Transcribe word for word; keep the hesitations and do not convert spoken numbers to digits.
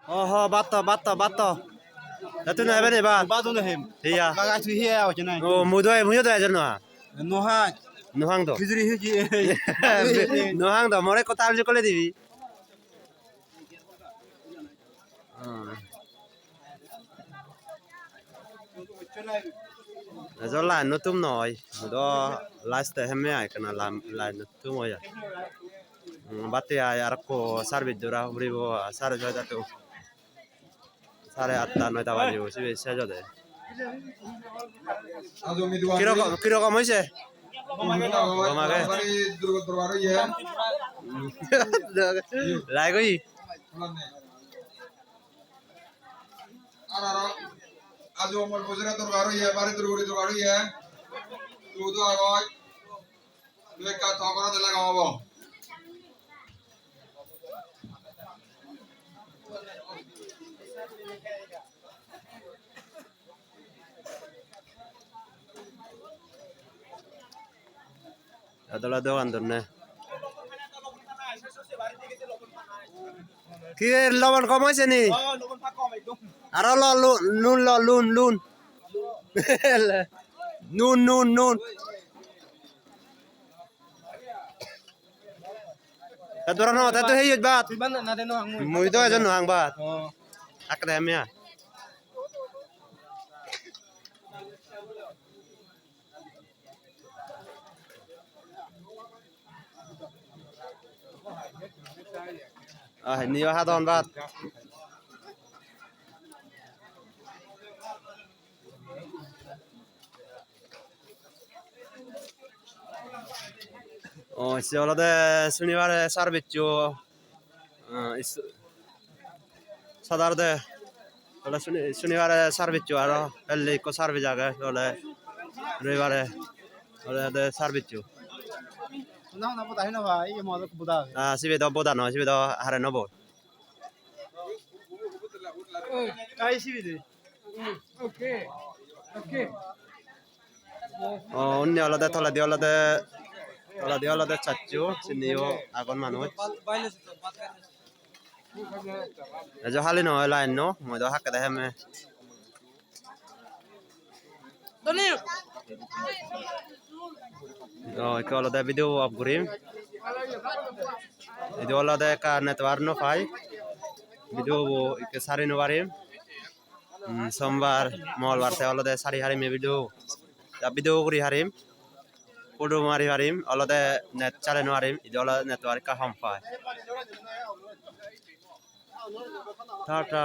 Oho, batto, batto, batto. Tatu na heben ba? Badu na hem. Iya. Bagai tu hiya o chenai. O, mudo ai, mudo ai jeno. No ha. No hang do. Hijri hiji. No hang do, more kotha alju kole dibi. Hmm. Ejo line no tum noi. Mudo last te hemme ai kana line no tum oi. Hmm, batti ai arakko service dora puribo, sare joy datu. Sare atta noita bajibo, sibe sej ode. Kirokom, kirokom hoise? Gom age? Like oi? Ar aro aju Omol Bojore dorkar oye, bari dur guri dorkar oye. Tudo agoi. Dui ekka to gorode lagam obo. Iyot ole dogan donne. Ki lobon kom oise ni? Aro lo, lu-, nun lo, lun, lun. Nun, nun, nun. Ta dora no, ta to heyot bat. Tui ban na de no hang mui. Mui do ejon no hang bat. Oh. Ak de mia. Ah, niyo hadon bat. Oh, se olode sunibare service-o, ah, is-, sadar de, ole suni-, sunibare service-o aro pelle ikko service age, ole roibare olode service-o. Ah, sibe do boda noi, sibe do hare no bo. Oh, undi olode toledi olode, toledi olode chaccho, sindiyo agon manuj. Ejo hali no oi line no, mui do hakkede hemme. Oh, ekko olode video off gurim. Idu olode ekka network no pai. Video bo ekka sari no parim. Hmm, sombar, mongolbar te olode sari harim ei video. Ja video guri harim. Photo mari parim, olode net sari no parim. Idu olode network ekka hom pai. Tata.